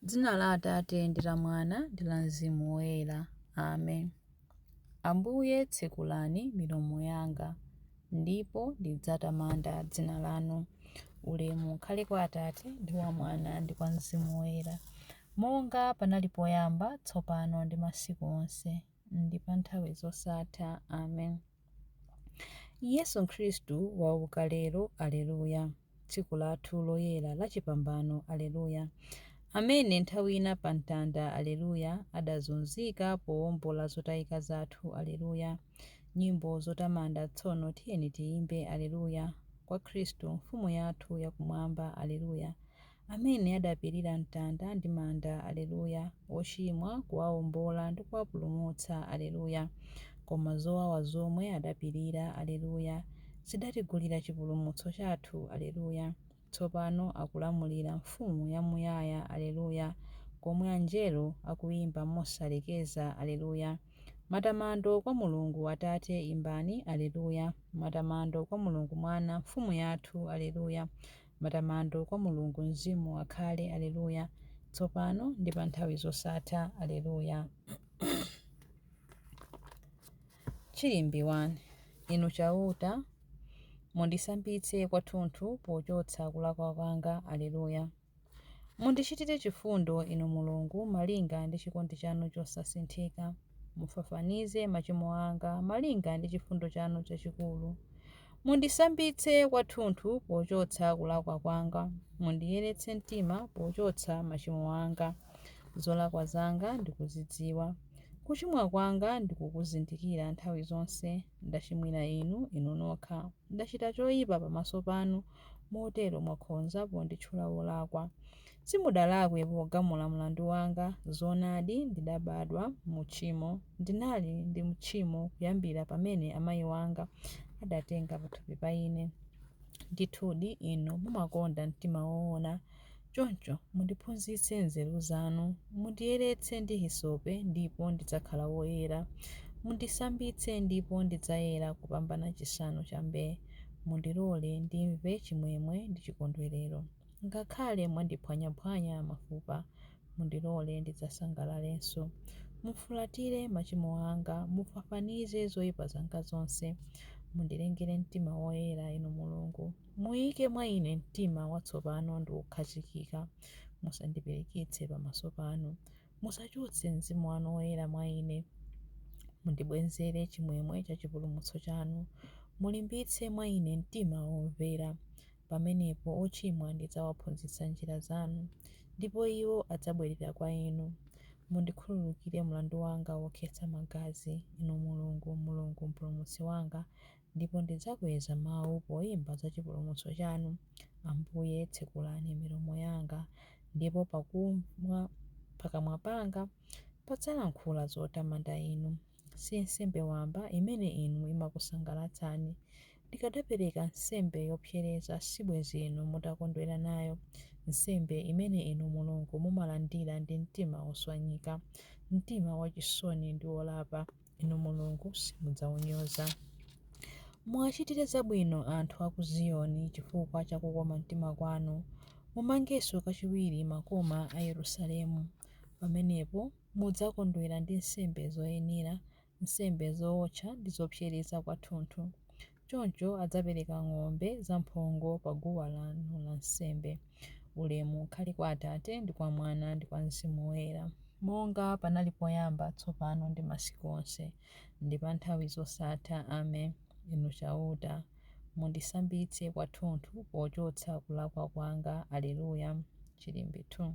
Dzina la Atate ndi la Mwana ndi la Mzimu Woyera. Amen. Ambuye tsekulani milomo yanga, ndipo ndidzatamanda dzina lanu. Ulemu ukhale kwa Atate ndi kwa Mwana ndi kwa Mzimu Woyera, monga panali poyamba, tsopano ndi masiku onse, ndi pa nthawi zosatha. Amen. Yesu Khristu wauka lero, Aleluya. Tsiku lathu loyera la chipambano, Aleluya. Amene nthawi ina pa mtanda, Aleluya, adazunzika powombola zotayika zathu, Aleluya. Nyimbo zotamanda tsono tiyeni tiyimbe, Aleluya, kwa Khristu Mfumu yathu ya kumwamba, Aleluya. Amene adapirira mtanda ndi manda, Aleluya, ochimwa kuwaombola ndi kuwapulumutsa, Aleluya. Koma zowawa zomwe adapirira, Aleluya, zidatigulira chipulumutso chathu, Aleluya. Tsopano akulamulira Mfumu yamuyaya, Aleluya, komwe anjelo akuimba mosalekeza, Aleluya. Matamando kwa Mulungu Atate imbani, Aleluya. Matamando kwa Mulungu Mwana, Mfumu yathu, Aleluya. Matamando kwa Mulungu Mzimu akhale, Aleluya, tsopano ndi pa nthawi zosatha. Aleluya. Chilimbi 1. Inu Chauta, mundisambitse kwathunthu pochotsa kulakwa kwanga. Aleluya. Mundichitire chifundo, Inu Mulungu, malinga ndi chikondi chanu chosasinthika. Mufafanize machimo anga, malinga ndi chifundo chanu chachikulu. Mundisambitse kwathunthu pochotsa kulakwa kwanga. Mundiyeretse mtima pochotsa machimo anga. Zolakwa zanga ndikuzidziwa. Kuchimwa kwanga ndikukuzindikira nthawi zonse. Ndachimwira Inu, Inu nokha. Ndachita choipa pamaso panu, motero mwakhoza ponditchula wolakwa. Simudalakwe pogamula mlandu wanga. Zoonadi, ndidabadwa mu tchimo, ndinali ndi tchimo kuyambira pamene amai wanga adatenga pathupi pa ine. Ndithudi, Inu mumakonda mtima woona. Choncho mundiphunzitse nzeru zanu. Mundiyeretse ndi hisope, ndipo ndidzakhala woyera. Mundisambitse, ndipo ndidzayera kupambana chisanu chambee. Mundilole ndimve chimwemwe ndi chikondwerero. Ngakhale mwandiphwanyaphwanya mafupa, mundilole ndidzasangalalenso. Mufulatire machimo anga, mufafanize zoipa zanga zonse. Mundilengere mtima woyera, Inu Mulungu. Muike mwa ine mtima watsopano ndi wokhazikika. Musandipirikitse pamaso panu. Musachotse Mzimu wanu Woyera mwa ine. Mundibwezere chimwemwe cha chipulumutso chanu. Mulimbitse mwa ine mtima womvera. Pamenepo ochimwa ndidzawaphunzitsa njira zanu, ndipo iwo adzabwerera kwa inu. Mundikhululukire mlandu wanga wokhetsa magazi, Inu Mulungu, Mulungu Mpulumutsi wanga, ndipo ndidzakweza mawu poimba za chipulumutso chanu. Ambuye, tsekulani milomo yanga, ndipo pakamwa panga padzalankhula zotamanda Inu. Si nsembe wamba imene Inu imakusangalatsani. Ndikadapereka nsembe yopsereza, sibwenzi Inu mutakondwera nayo. Nsembe imene Inu Mulungu mumalandira ndi mtima woswanyika, mtima wachisoni ndi wolapa. Inu Mulungu simudzaunyoza. Muwachitire zabwino anthu a ku Ziyoni chifukwa cha kukoma mtima kwanu. Mumangenso kachiwiri makoma a Yerusalemu. Pamenepo mudzakondwera ndi nsembe zoyenera, nsembe zootcha ndi zopsereza kwathunthu. Choncho adzapereka ng'ombe zamphongo pa guwa lanu lansembe. Ulemu ukhale kwa Atate, ndi kwa Mwana, ndi kwa Mzimu Woyera, monga panali poyamba, tsopano ndi masiku onse, ndi pa nthawi zosatha. Amen. Inu Chauta, mundisambitse kwathunthu pochotsa kulakwa kwanga. Alleluia. Chilimbi 2.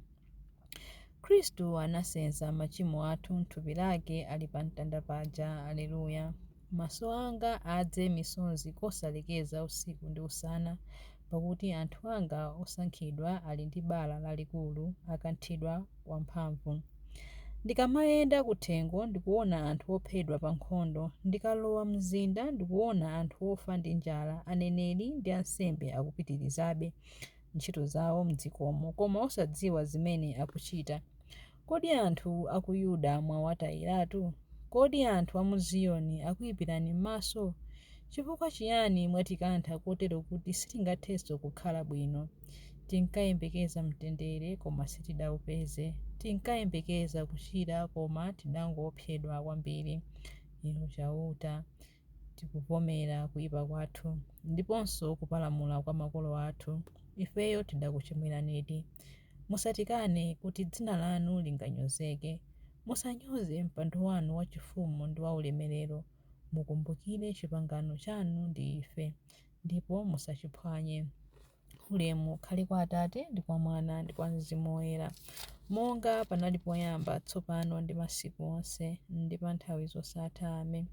Khristu anasenza machimo athu m'thupi lake ali pa mtanda paja. Alleluia. Maso anga adze misozi kosalekeza usiku ndi usana, pakuti anthu anga osankhidwa ali ndi bala lalikulu, akanthidwa wamphamvu. Ndikamayenda kuthengo ndikuona anthu ophedwa pa nkhondo, ndikalowa m'mzinda ndikuona anthu ofa ndi njala, aneneri ndi ansembe akupitirizabe ntchito zawo m'dzikomo, koma osadziwa zimene akuchita. Kodi anthu a ku Yuda mwawatayiratu? Kodi anthu a mu Ziyoni akuipirani m'maso? Chifukwa chiyani mwatikantha kotero kuti sitingathenso kukhala bwino? Tinkayembekeza mtendere, koma sitidaupeze. Tinkayembekeza kuchira, koma tidangoopsedwa kwambiri. Inu Chauta, tikuvomera kuipa kwathu, ndiponso kupalamula kwa makolo athu. Ifeyo tidakuchimwiranidi. Musatikane kuti dzina lanu linganyozeke. Musanyoze mpando wanu wachifumu ndi waulemerero. Mukumbukire chipangano chanu ndi ife, ndipo musachiphwanye. Ulemu ukhale kwa Atate, ndi kwa Mwana, ndi kwa Mzimu Woyera, monga panali poyamba, tsopano, ndi masiku onse, ndi pa nthawi zosatha. Amen.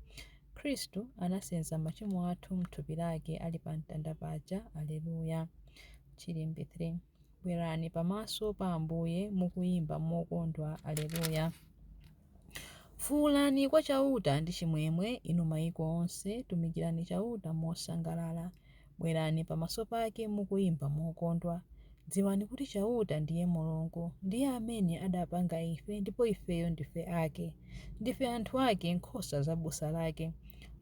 Khristu anasenza machimo athu m'thupi lake ali pa mtanda paja. Aleluya. Chilimbi 3. Bwerani pamaso pa Ambuye mukuyimba mokondwa. Aleluya. Fuulani kwa Chauta ndi chimwemwe, inu maiko onse, tumikirani Chauta mosangalala. Bwerani pamaso pake mukuyimba mokondwa. Dziwani kuti Chauta ndiye Mulungu. Ndiye amene adapanga ife, ndipo ifeyo ndife ake. Ndife anthu ake, nkhosa za busa lake.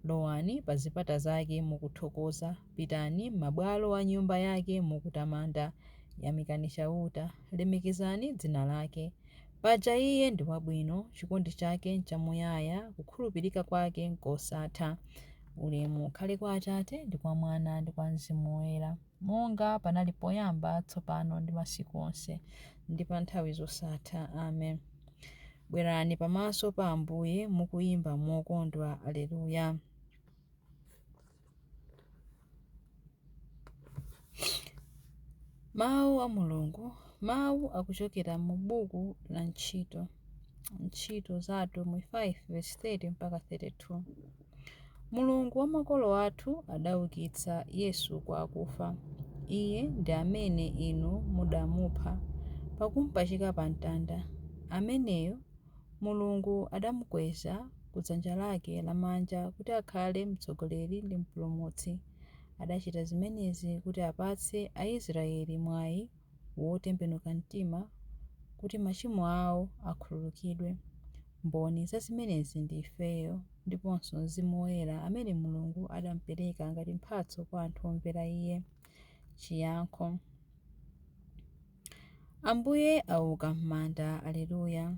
Lowani pa zipata zake mukuthokoza, pitani m'mabwalo a nyumba yake mukutamanda. Yamikani Chauta, lemekezani dzina lake. Paja Iye ndi wabwino, chikondi chake nchamuyaya, kukhulupirika kwake nkosatha. Ulemu ukhale kwa Atate, ndi kwa Mwana, ndi kwa Mzimu Woyera, monga panali poyamba, tsopano, ndi masiku onse, ndi pa nthawi zosatha. Amen. Bwerani pamaso pa Ambuye mukuyimba mokondwa. Aleluya. Mawu a Mulungu. Mawu akuchokera mu buku la Ntchito. Ntchito za Atumwi 5 verse 30 mpaka 32. Mulungu wa makolo athu adaukitsa Yesu kwa akufa. Iye ndi amene inu mudamupha pakumpachika pa mtanda. Ameneyo Mulungu adamukweza ku dzanja lake lamanja kuti akhale Mtsogoleri ndi Mpulumutsi. Adachita zimenezi kuti apatse Aisraeli mwayi wotembenuka mtima kuti machimo ao akhululukidwe. Mboni za zimenezi ndi ifeyo, ndiponso Mzimu Woyera amene Mulungu adampereka ngati mphatso kwa anthu omvera Iye. Chiyankho. Ambuye auka m'manda, Alleluya,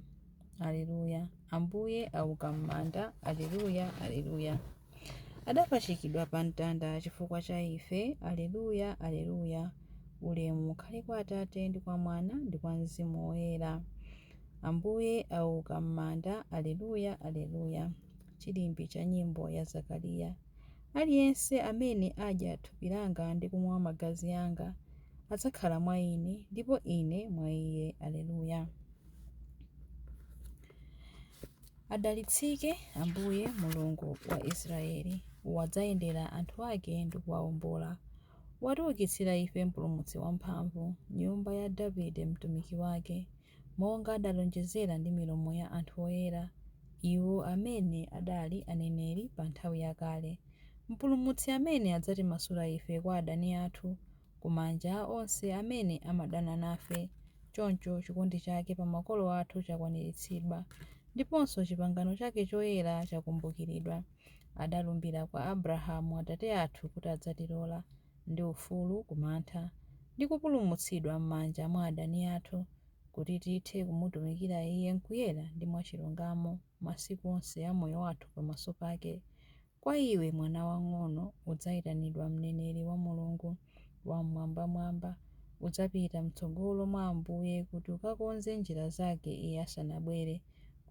Alleluya. Ambuye auka m'manda, Alleluya, Alleluya. Adapachikidwa pa mtanda chifukwa cha ife, Alleluya, Alleluya. Ulemu ukhale kwa Atate, ndi kwa Mwana, ndi kwa Mzimu Woyera. Ambuye auka m'manda, Alleluya, Alleluya. Chilimbi cha nyimbo ya Zakariya. Aliyense amene adya thupi langa ndi kumwa magazi anga adzakhala mwa Ine, ndipo Ine mwa iye. Alleluya. Adalitsike Ambuye Mulungu wa Israeli, wadzayendera anthu ake ndi kuwaombola. Watiukitsira ife Mpulumutsi wamphamvu, nyumba ya Davide mtumiki wake, monga adalonjezera ndi milomo ya anthu oyera, iwo amene adali aneneri pa nthawi yakale. Mpulumutsi amene adzatimasula ife kwa adani athu, ku manja a onse amene amadana nafe. Choncho chikondi chake pa makolo athu chakwaniritsidwa, ndiponso chipangano chake choyera chakumbukiridwa. Adalumbira kwa Abrahamu atate athu kuti adzatilola ndi ufulu ku mantha, ndi kupulumutsidwa m'manja mwa adani athu, kuti tithe kumutumikira Iye m'kuyera ndi mwachilungamo masiku onse a moyo wathu pamaso pake. Kwa iwe, mwana wamng'ono, udzayitanidwa mneneri wa Mulungu Wam'mwambamwamba. Udzapita m'tsogolo mwa Ambuye kuti ukakonze njira zake Iye asanabwere,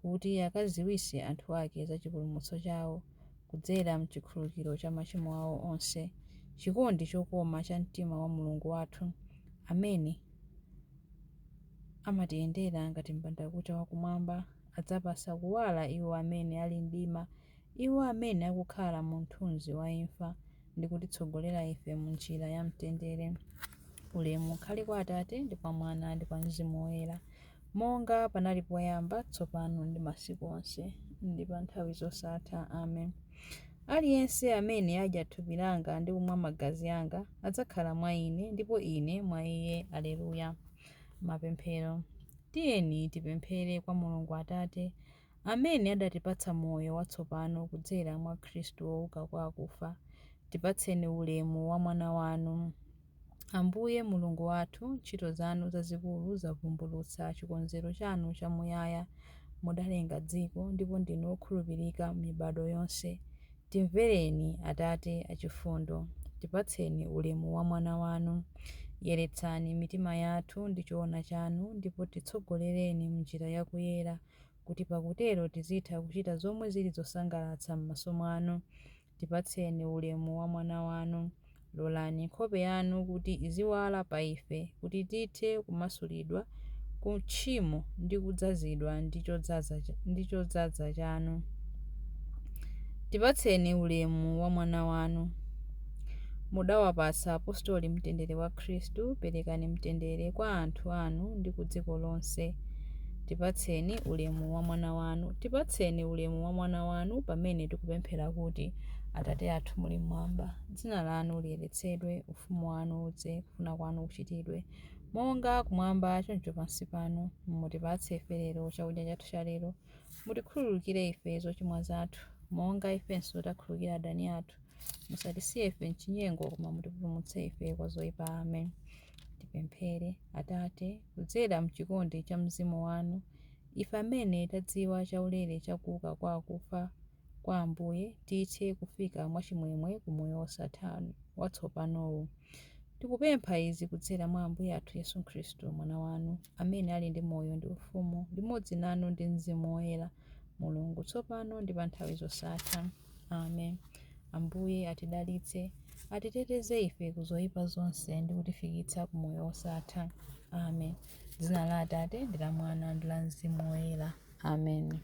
kuti akadziwitse anthu ake za chipulumutso chawo kudzera m'chikhululukiro cha machimo awo onse. Chikondi chokoma cha mtima wa Mulungu wathu, amene amatiyendera ngati m'bandakucha wakumwamba, adzapatsa kuwala iwo amene ali mdima, iwo amene akukhala mu mthunzi wa imfa, ndi kutitsogolera ife m'njira ya mtendere. Ulemu ukhale kwa Atate, ndi kwa Mwana, ndi kwa Mzimu Woyera, monga panali poyamba, tsopano, ndi masiku onse, ndi pa nthawi zosatha. Amen. Aliyense amene adya thupi langa ndi kumwa magazi anga adzakhala mwa Ine, ndipo Ine mwa iye. Alleluya. Mapemphero. Tiyeni tipemphere kwa Mulungu Atate, amene adatipatsa moyo watsopano kudzera mwa Khristu wouka kwa akufa. Tipatseni ulemu wa Mwana wanu. Ambuye Mulungu wathu, ntchito zanu zazikulu zavumbulutsa chikonzero chanu chamuyaya. Mudalenga dziko, ndipo ndinu wokhulupirika m'mibado yonse. Timvereni, Atate achifundo. Tipatseni ulemu wa Mwana wanu. Yeretsani mitima yathu ndi choona chanu, ndipo titsogolereni m'njira yakuyera, kuti pakutero tizitha kuchita zomwe zili zosangalatsa m'maso mwanu. Tipatseni ulemu wa Mwana wanu. Lolani nkhope yanu kuti iziwala pa ife, kuti tithe kumasulidwa ku tchimo ndi kudzazidwa ndi chodzaza chanu. Tipatseni ulemu wa Mwana wanu. Mudawapatsa apostoli mtendere wa Khristu, perekani mtendere kwa anthu anu ndi ku dziko lonse. Tipatseni ulemu wa Mwana wanu. Tipatseni ulemu wa Mwana wanu pamene tikupemphera kuti, Atate athu muli mmwamba, dzina lanu liyeretsedwe, ufumu wanu udze, kufuna kwanu kuchitidwe, monga kumwamba choncho pansi pano. Mutipatse ife lero chakudya chathu cha lero. Mutikhululukire ife zochimwa zathu, monga ifenso takhululukira adani athu. Musatisiye ife m'chinyengo, koma mutipulumutse ife kwa zoyipa. Amen. Tipemphere. Atate, kudzera m'chikondi cha Mzimu wanu, ife amene tadziwa chaulere cha kuuka kwa akufa kwa Ambuye, tithe kufika mwachimwemwe ku moyo wosatha watsopanowu. Tikupempha izi kudzera mwa Ambuye athu Yesu Khristu, Mwana wanu, amene ali ndi moyo ndi ufumu limodzi nanu ndi Mzimu Woyera, Mulungu, tsopano ndi pa nthawi zosatha. Amen. Ambuye atidalitse, atiteteze ife ku zoyipa zonse ndi kutifikitsa ku moyo wosatha. Amen. Dzina la Atate ndi la Mwana ndi la Mzimu Woyera. Amen.